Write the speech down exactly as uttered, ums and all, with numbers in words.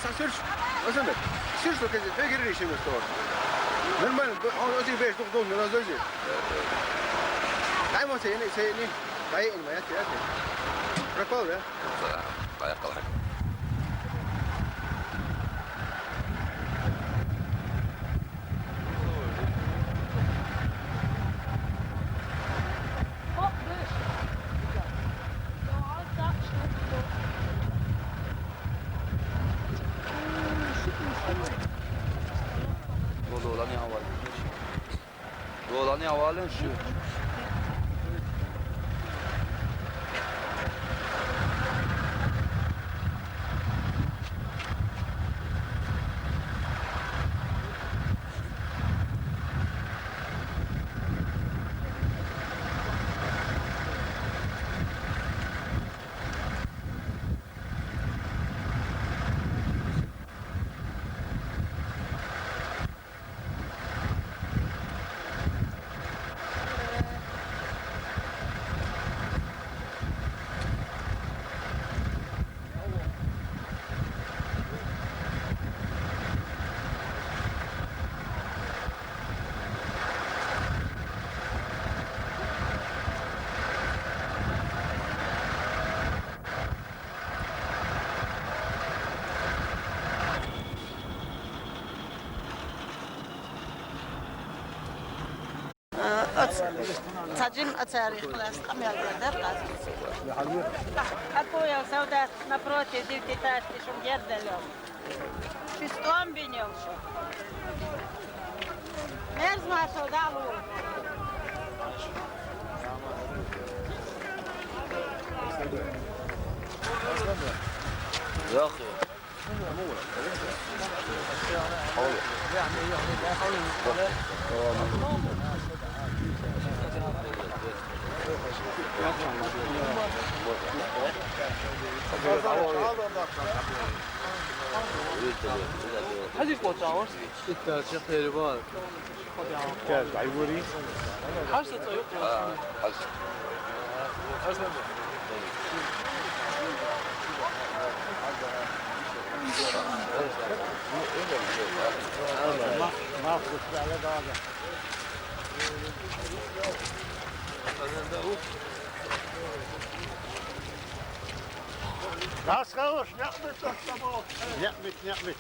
Sen sür. Nasıl mı? Sür şu kızı. Pek geri işim yok. Normal. O, o beş, dokuz, on lira sözü. Kaymasa yeni, şey yeni. Kayı inme yat, yat. Пропал, да? Ayakkabı. Dolanı havalı. Dolanı havalı şu. Цаджим ацари хлас, амял гадар газ. Акоя савдат напротив дивти ташти шум гердалё. Шестом бинёл шо. Мерз машо далу. Яхи. هذه قوة عوض. إنت شيخ ريبال. كاش عيوري. حاجة طيب. ما ما خفت على بعض. Nasıl olmuş? Yapmış, yapmış, yapmış.